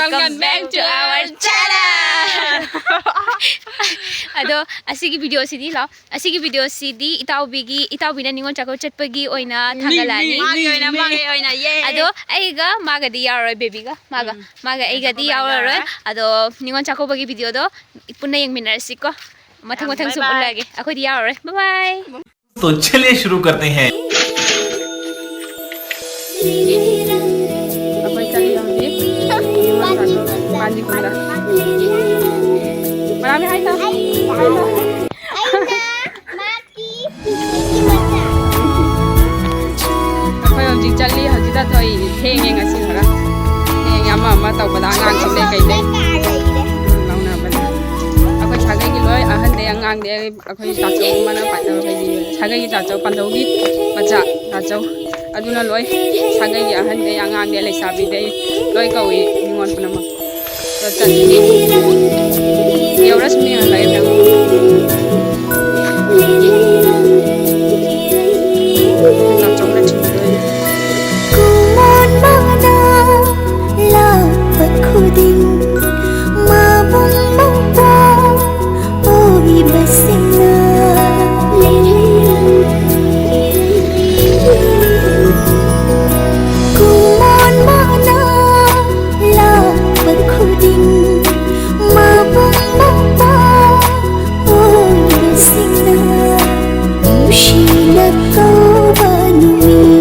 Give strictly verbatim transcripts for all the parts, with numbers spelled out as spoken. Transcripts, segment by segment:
Welcome back to our channel. ꯑꯗꯣ ꯑꯁꯤꯒꯤ ꯚꯤꯗꯤꯑꯣꯁꯤꯗꯤ ꯂꯥꯎ, ꯑꯁꯤꯒꯤ ꯚꯤꯗꯤꯑꯣꯁꯤꯗꯤ ꯏꯇꯥꯎꯕꯤꯒꯤ, ꯏꯇꯥꯎꯕꯤꯅ ꯅꯤꯉꯣꯜ ꯆꯥꯛꯀꯧꯕ ꯆꯠꯄꯒꯤ ꯑꯣꯏꯅ ꯊꯥꯡꯒꯠꯂꯛꯑꯅꯤ꯫ ꯃꯥꯒꯤ ꯑꯣꯏꯅ, ꯃꯥꯒꯤ ꯑꯣꯏꯅ, ꯌꯦ꯫ ꯑꯗꯣ ꯑꯩꯒ ꯃꯥꯒꯗꯤ ꯌꯥꯎꯔꯔꯣꯏ, ꯕꯦꯕꯤꯒ ꯃꯥꯒ, ꯎꯝ꯫ ꯃꯥꯒ ꯅꯤꯉꯣꯜ ꯑꯩꯒꯗꯤ ꯆꯥꯛꯀꯧꯕ ꯌꯥꯎꯔꯔꯣꯏ꯫ ꯌꯥꯎꯔꯔꯣꯏ꯫ ꯑꯗꯣ ꯅꯤꯉꯣꯜ ꯆꯥꯛꯀꯧꯕꯒꯤ ꯚꯤꯗꯤꯑꯣꯗꯣ ꯄꯨꯟꯅ ꯌꯦꯡꯃꯤꯟꯅꯔꯁꯤꯀꯣ꯫ ꯃꯊꯪ ꯌꯥꯝ ꯃꯊꯪ ꯁꯨꯝ bye bye꯫ ꯎꯠꯂꯛꯑꯒꯦ꯫ ꯑꯩꯈꯣꯏꯗꯤ ꯌꯥꯎꯔꯔꯣꯏ꯫ Bye bye꯫ तो चलिए शुरू करते हैं। ꯑꯩꯈꯣꯏ ꯆꯠꯂꯤ ꯍꯧꯖꯤꯛ꯫ ꯀꯥꯟꯆꯤꯄꯨꯔꯗ꯫ ꯃꯔꯥꯝ ꯍꯥꯏꯅ꯫ ꯑꯩꯈꯣꯏ ꯍꯧꯖꯤꯛ ꯆꯠꯂꯤ꯫ ꯍꯧꯖꯤꯛꯇ ꯊꯣꯛꯏ꯫ ꯊꯦꯡꯉꯦ ꯉꯁꯤ ꯈꯔ꯫ ꯊꯦꯡꯉꯦ, ꯑꯃ ꯑꯃ ꯇꯧꯕꯗ ꯑꯉꯥꯡꯁꯤꯡꯗꯩ ꯀꯩꯗꯩ꯫ ꯎꯝ, ꯂꯧꯅꯕꯅꯦ꯫ ꯑꯩꯈꯣꯏ ꯁꯥꯒꯩꯒꯤ ꯂꯣꯏ, ꯑꯍꯟꯗꯩ ꯑꯉꯥꯡꯗꯩ, ꯑꯩꯈꯣꯏ ꯇꯥꯆꯧ ꯑꯃꯅ ꯄꯥꯟꯊꯧ, ꯑꯩꯈꯣꯏꯒꯤ ꯁꯥꯒꯩꯒꯤ ꯇꯥꯆꯧ, ꯄꯥꯟꯊꯧꯒꯤ ꯃꯆꯥ ꯇꯥꯆꯧ꯫ ꯑꯗꯨꯅ ꯂꯣꯏ ꯁꯥꯒꯩꯒꯤ ꯑꯍꯟꯗꯩ, ꯑꯉꯥꯡꯗꯩ, ꯂꯩꯁꯥꯕꯤꯗꯩ ꯂꯣꯏ ꯀꯧꯏ ꯅꯤꯉꯣꯜ ꯄꯨꯝꯅꯃꯛ꯫ ꯑꯗꯣ ꯆꯠꯂꯤ꯫ ꯌꯧꯔꯁꯨ ꯌꯦꯡꯍꯜꯂꯒꯦ ꯃꯌꯥꯝ꯫ ꯅꯥꯆꯣꯝꯅ ꯊꯤꯟꯕꯤꯗꯣꯏꯅꯦ꯫ ꯀꯨꯃꯣꯟ ꯃꯥꯅ ꯂꯥꯛꯄ ꯈꯨꯗꯤꯡ ꯃꯕꯨꯡ ꯃꯧꯄ꯭ꯋꯥ ꯑꯣꯏꯕꯁꯤꯡꯅ ꯀꯨꯃꯣꯟ ꯃꯥꯅ ꯂꯥꯛꯄ ꯈꯨꯗꯤꯡ ꯃꯕꯨꯡ ꯃꯧꯄ꯭ꯋꯥ ꯑꯣꯏꯕꯁꯤꯡꯅ ꯅꯨꯡꯁꯤꯅ ꯀꯧꯕ ꯅꯨꯃꯤꯠ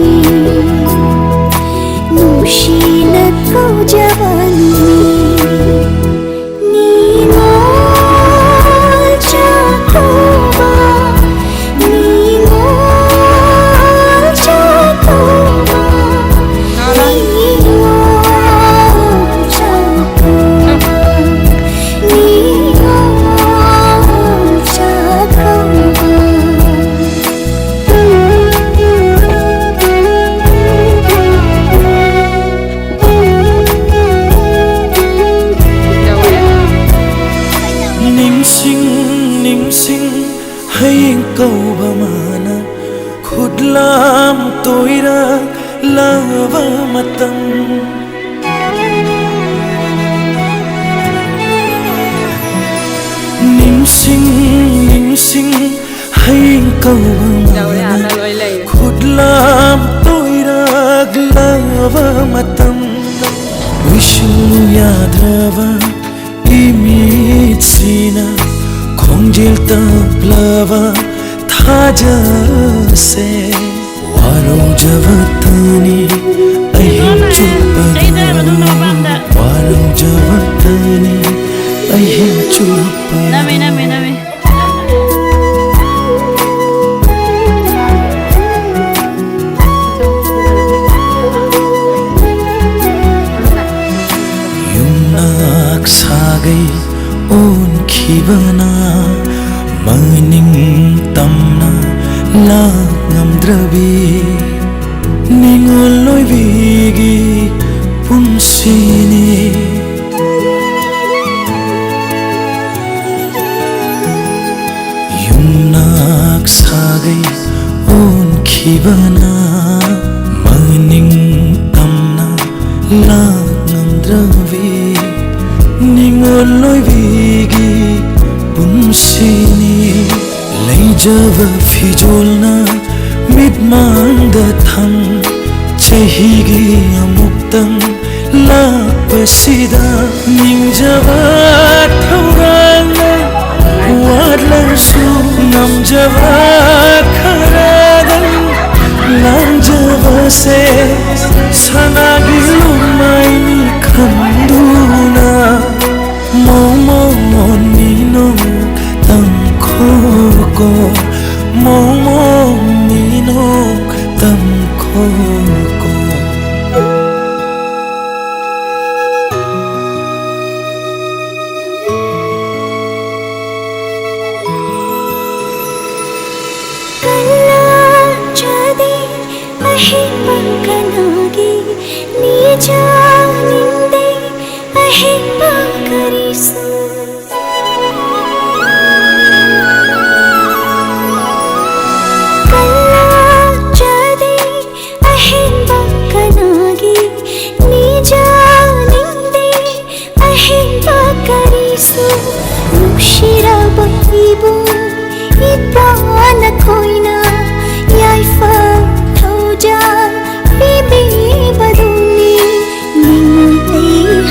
ꯌꯥꯗ꯭ꯔꯕ ꯏꯃꯤꯠꯁꯤꯅ ꯈꯣꯡꯖꯦꯜ ꯇꯞꯂꯕ ꯊꯥꯖꯁꯦ꯫ ꯋꯥꯔꯧꯖꯕꯇꯅꯤ ꯑꯍꯤꯡ ꯆꯨꯞꯄꯗ꯫ ꯋꯥꯔꯧꯖꯕꯇꯅꯤ ꯑꯍꯤꯡ ꯆꯨꯞꯄꯗ꯫ ꯅꯝꯃꯦ, ꯅꯝꯃꯦ, ꯅꯝꯃꯦ꯫ ꯌꯨꯝꯅꯥꯛ ꯁꯥꯒꯩ ꯑꯣꯟꯈꯤꯕꯅ ꯃꯅꯤꯡ ꯇꯝꯅ ꯂꯥꯛ ꯉꯝꯗ꯭ꯔꯕꯤ ꯅꯤꯉꯣꯜ ꯑꯣꯏꯕꯤꯒꯤ ꯄꯨꯟꯁꯤꯅꯤ꯫ ꯌꯨꯝꯅꯥꯛ ꯁꯥꯒꯩ ꯑꯣꯟꯈꯤꯕꯅ ꯃꯅꯤꯡ ꯇꯝꯅ ꯂꯥꯛ ꯉꯝꯗ꯭ꯔꯕꯤ ꯅꯤꯉꯣꯜ ꯑꯣꯏꯕꯤꯒꯤ ꯄꯨꯟꯁꯤꯅꯤ꯫ ꯂꯩꯖꯕ ꯐꯤꯖꯣꯜꯅ ꯃꯤꯠꯃꯥꯡꯗ ꯊꯝ ꯆꯍꯤꯒꯤ ꯑꯃꯨꯛꯇꯪ ꯂꯥꯛꯄꯁꯤꯗ ꯅꯤꯡꯖꯕ ꯊꯧꯔꯥꯡꯅ ꯋꯥꯠꯂꯁꯨ ꯉꯝꯖꯕ ꯈꯔꯗꯪ ꯂꯥꯡꯖꯕꯁꯦ ꯁꯅꯥꯒꯤ ꯂꯨꯃꯥꯏꯅꯤ ꯈꯟꯗꯨꯅ ꯃꯣꯃꯣ ꯅꯤꯅꯣ ꯇꯝꯈꯣꯀꯣ ꯃꯣꯃꯣ ꯅꯤꯅꯣ ꯇꯝꯈꯣꯀꯣ꯫ ꯀꯜꯂꯥ ꯆꯥꯗꯦ ꯑꯍꯦꯟꯕ ꯀꯅꯥꯒꯤ ꯅꯤꯖꯅꯤꯡꯗꯦ ꯑꯍꯦꯟꯕ ꯀꯔꯤꯁꯨ꯫ ꯀꯜꯂꯥ ꯆꯥꯗꯦ ꯑꯍꯦꯟꯕ ꯀꯅꯥꯒꯤ ꯅꯤꯖꯅꯤꯡꯗꯦ ꯑꯍꯦꯟꯕ ꯀꯔꯤꯁꯨ꯫ ꯅꯨꯡꯁꯤꯔꯕ ꯏꯕꯨꯡ ꯏꯄ꯭ꯋꯥ ꯅꯈꯣꯏꯅ ꯌꯥꯏꯐ ꯊꯧꯖꯥꯜ ꯄꯤꯕꯤꯕꯗꯨꯅꯤ ꯅꯤꯡꯉꯣꯜ ꯑꯩ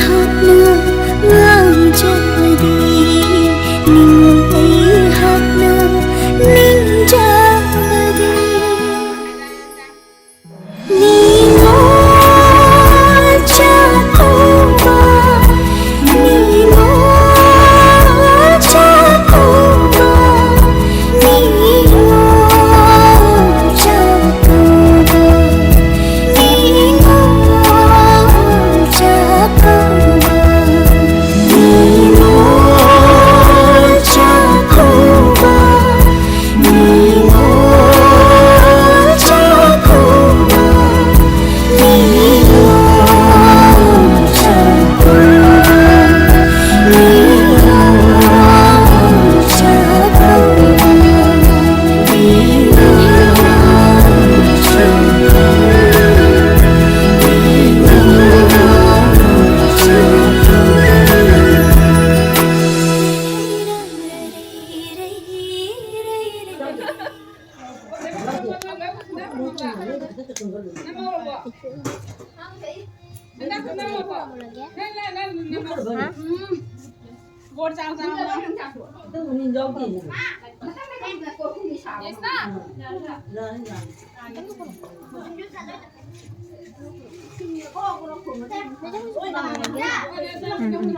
ꯎꯝ, ꯎꯝ꯫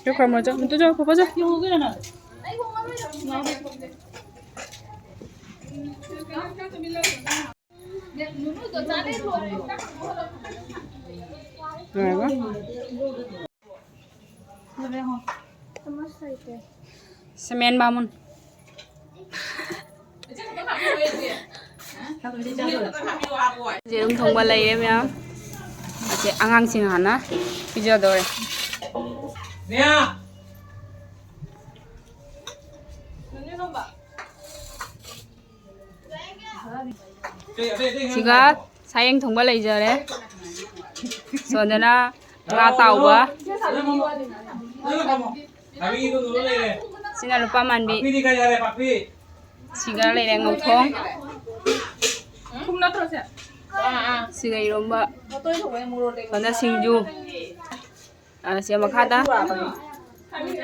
ꯆꯠꯈ꯭ꯔꯣ, ꯃꯣꯏ ꯆꯠ-, ꯃꯣꯏ ꯆꯠ-, ꯄꯄꯥ ꯆꯠ-꯫ ꯂꯣꯏꯔꯕ? ꯁꯦꯃꯦꯟ ꯕꯥꯃꯣꯟ꯫ ꯌꯦꯔꯨꯝ ꯊꯣꯡꯕ ꯂꯩꯔꯦ ꯃꯌꯥꯝ꯫ ꯑꯁꯤ ꯑꯉꯥꯡꯁꯤꯡ ꯍꯥꯟꯅ ꯄꯤꯖꯗꯧꯔꯦ꯫ ꯁꯤꯒ ꯁꯥꯌꯦꯡ ꯊꯣꯡꯕ ꯂꯩꯖꯔꯦ꯫ ꯁꯣꯝꯗꯅ ꯉꯥ ꯇꯥꯎꯕ꯫ ꯁꯤꯅ ꯂꯨꯄꯥ ꯃꯥꯟꯕꯤ꯫ ꯁꯤꯒ ꯂꯩꯔꯦ ꯉꯧꯊꯣꯡ꯫ ꯁꯤꯒ ꯏꯔꯣꯝꯕ꯫ ꯁꯣꯝꯗ ꯁꯤꯡꯖꯨ꯫ ꯑ, ꯁꯤ ꯃꯈꯥꯗ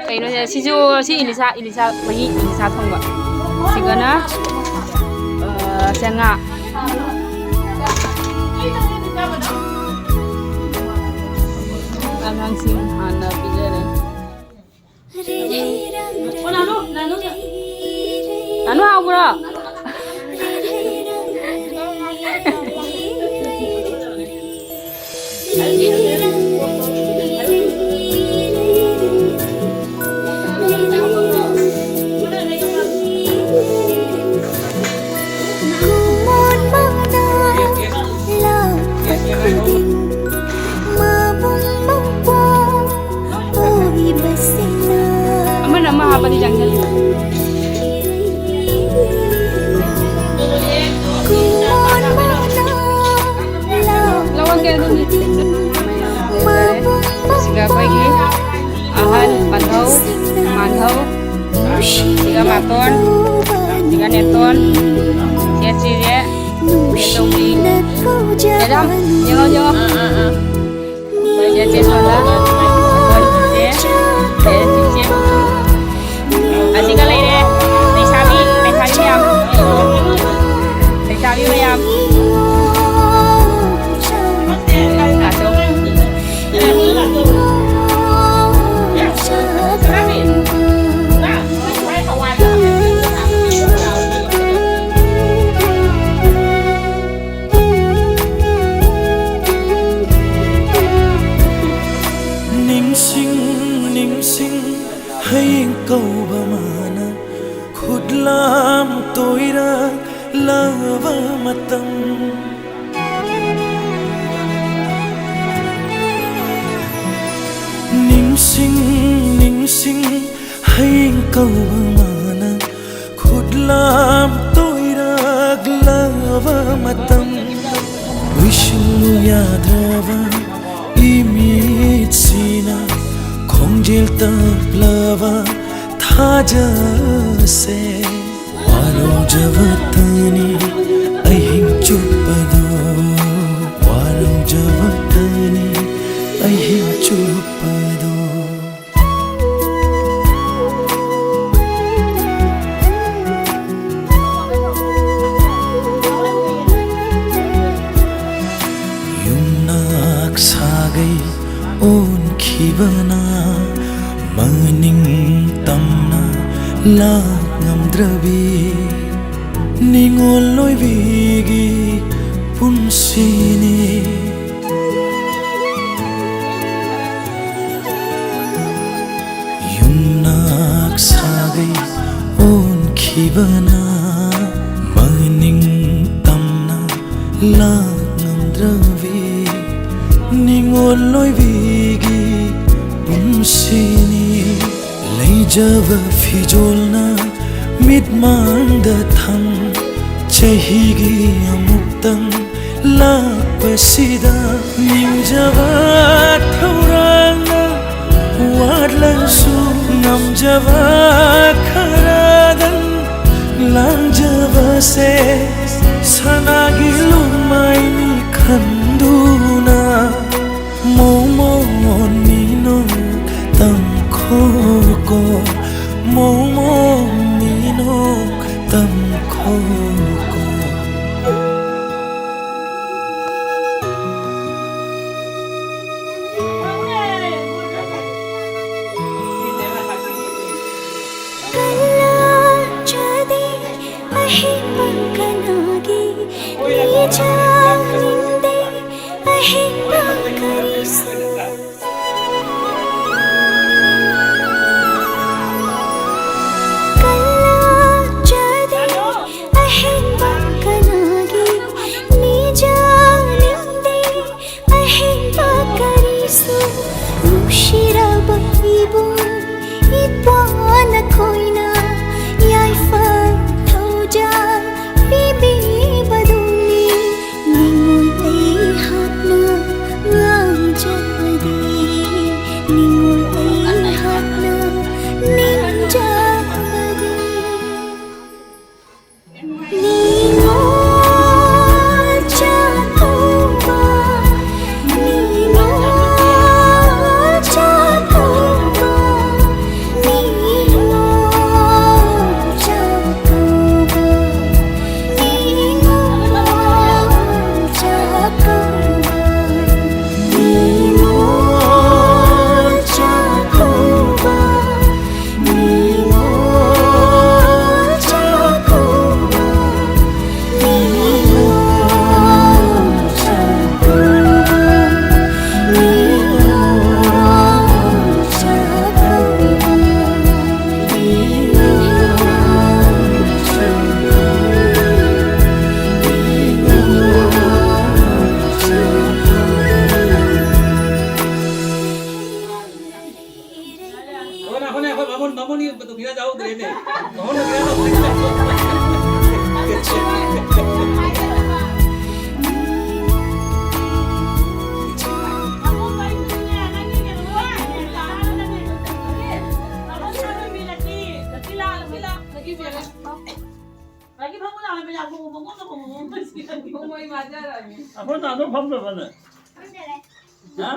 ꯀꯩꯅꯣꯁꯦ, ꯁꯤꯁꯨ ꯁꯤ ꯏꯂꯤꯁꯥ, ꯏꯂꯤꯁꯥ ꯃꯍꯤ, ꯏꯂꯤꯁꯥ ꯊꯣꯡꯕ꯫ ꯁꯤꯒꯅ, ꯑ, ꯁꯦ ꯉꯥ꯫ ꯑꯉꯥꯡꯁꯤꯡ ꯍꯥꯟꯅ ꯄꯤꯖꯔꯦ꯫ ꯅꯥꯅꯨ ꯍꯥꯎꯕ꯭ꯔꯣ? ꯑꯃꯅ ꯑꯃ ꯍꯥꯞꯄꯗꯤ ꯆꯪꯁꯤꯜꯂꯤ꯫ ꯂꯧꯔꯒꯦ ꯑꯗꯨꯝ꯫ ꯁꯤꯒ ꯑꯩꯈꯣꯏꯒꯤ ꯑꯍꯟ ꯄꯥꯟꯊꯧ, ꯃꯥꯟꯊꯧ, ꯁꯤꯒ ꯃꯥꯇꯣꯟ, ꯁꯤꯒ ꯅꯦꯇꯣꯟ, ꯁꯦ ꯁꯤꯁꯦ ꯅꯦꯇꯣꯟꯒꯤ꯫ ꯃꯦꯗꯥꯝ, ꯌꯦꯡꯉꯣ, ꯌꯦꯡꯉꯣ꯫ ꯑꯥ, ꯑꯥ, ꯑꯥ꯫ ꯆꯦ ꯁꯣꯂꯥ, ꯑꯩꯈꯣꯏ ꯆꯦ, ꯆꯦ ꯆꯤꯆꯦ꯫ ꯑꯁꯤꯒ ꯂꯩꯔꯦ꯫ ꯂꯩꯁꯥꯕꯤ, ꯂꯩꯁꯥꯕꯤ ꯃꯌꯥꯝ꯫ ꯂꯩꯁꯥꯕꯤ ꯃꯌꯥꯝ꯫ ꯅꯤꯡꯁꯤꯡ, ꯅꯤꯡꯁꯤꯡ, ꯍꯌꯦꯡ ꯀꯧꯕ ꯃꯥꯅ ꯈꯨꯠꯂꯥꯝ ꯇꯣꯏꯔꯛꯂꯕ ꯃꯇꯝ꯫ ꯅꯤꯡꯁꯤꯡ, ꯅꯤꯡꯁꯤꯡ, ꯍꯌꯦꯡ ꯀꯧꯕ ꯃꯥꯅ ꯈꯨꯠꯂꯥꯝ ꯇꯣꯏꯔꯛꯂꯕ ꯃꯇꯝ꯫ ꯂꯣꯏꯁꯤꯜꯂꯨ ꯌꯥꯗ꯭ꯔꯕ ꯏꯃꯤꯠꯁꯤꯅ ꯈꯣꯡꯖꯦꯜ ꯇꯞꯂꯕ ꯊꯥꯖꯁꯦ꯫ ꯋꯥꯔꯧꯖꯕꯇꯅꯤ ꯑꯍꯤꯡ ꯆꯨꯞꯄꯗꯣ, ꯋꯥꯔꯧꯖꯕꯇꯅꯤ ꯑꯍꯤꯡ ꯆꯨꯞꯄꯗꯣ꯫ ꯌꯨꯝꯅꯥꯛ ꯁꯥꯒꯩ ꯑꯣꯟꯈꯤꯕꯅ ꯃꯅꯤꯡ ꯇꯝꯅ ꯂꯥꯛ ꯉꯝꯗ꯭ꯔꯕꯤ ꯅꯤꯉꯣꯜ ꯑꯣꯏꯕꯤꯒꯤ ꯄꯨꯟꯁꯤꯅꯤ꯫ ꯌꯨꯝꯅꯥꯛ ꯁꯥꯒꯩ ꯑꯣꯟꯈꯤꯕꯅ ꯃꯅꯤꯡ ꯇꯝꯅ ꯂꯥꯛ ꯉꯝꯗ꯭ꯔꯕꯤ ꯅꯤꯉꯣꯜ ꯑꯣꯏꯕꯤꯒꯤ ꯄꯨꯟꯁꯤꯅꯤ꯫ ꯂꯩꯖꯕ ꯐꯤꯖꯣꯜꯅ ꯃꯤꯠꯃꯥꯡꯗ ꯊꯝ ꯆꯍꯤꯒꯤ ꯑꯃꯨꯛꯇꯪ ꯂꯥꯛꯄꯁꯤꯗ ꯅꯤꯡꯖꯕ ꯊꯧꯔꯥꯡꯅ ꯋꯥꯠꯂꯁꯨ ꯉꯝꯖꯕ ꯈꯔꯗꯪ ꯂꯥꯡꯖꯕꯁꯦ ꯁꯅꯥꯒꯤ ꯂꯨꯃꯥꯏꯅꯤ ꯈꯟꯗꯨꯅ ꯃꯣꯃꯣ ꯅꯤꯖꯥꯅꯤꯡꯗꯦ ꯑꯍꯦꯟꯕ ꯀꯔꯤꯁꯨ꯫ ꯀꯜꯂꯛꯆꯗꯦ ꯑꯍꯦꯟꯕ ꯀꯅꯥꯒꯤ ꯅꯤꯖꯥꯅꯤꯡꯗꯦ꯫ ꯑꯍꯦꯟꯕ ꯀꯔꯤꯁꯨ ꯅꯨꯡꯁꯤꯔꯕ ꯏꯕꯨꯡ ꯏꯄ꯭ꯋꯥ ꯅꯈꯣꯏꯅ ꯌꯥꯏꯐ ꯊꯧꯖꯥꯜ ꯄꯤꯕꯤꯕꯗꯨꯅꯤ꯫ ꯅꯤꯡꯉꯣꯜ ꯑꯩꯍꯥꯛꯅ ꯉꯥꯡꯖꯕꯗꯤ, ꯅꯤꯡꯉꯣꯜ ꯑꯩꯍꯥꯛꯅ ꯅꯤꯡꯖꯕꯗꯤ꯫ ꯅꯤꯉꯣꯜ ꯆꯥꯛꯀꯧꯕ, ꯅꯤꯉꯣꯜ ꯆꯥꯛꯀꯧꯕ, ꯅꯤꯉꯣꯜ ꯆꯥꯛꯀꯧꯕ, ꯅꯤꯉꯣꯜ ꯆꯥꯛꯀꯧꯕ, ꯅꯤꯉꯣꯜ ꯆꯥꯛꯀꯧꯕ꯫ ꯑꯣ, ꯉꯥꯏꯈꯣꯅꯦ, ꯑꯩꯈꯣꯏ ꯕꯥꯃꯣꯟ, ꯕꯥꯃꯣꯟꯒꯤ ꯃꯇꯨꯡ ꯏꯟꯅ ꯆꯥꯍꯧꯗ꯭ꯔꯦꯅꯦ꯫ ꯕꯥꯃꯣꯟ ꯃꯇꯨꯡ ꯏꯟꯅ ꯆꯥꯍꯧꯗ꯭ꯔꯦ꯫ ꯑꯩꯈꯣꯏꯅ ꯑꯗꯨꯝ ꯐꯝꯗꯕꯅꯦ꯫ ꯍꯥ?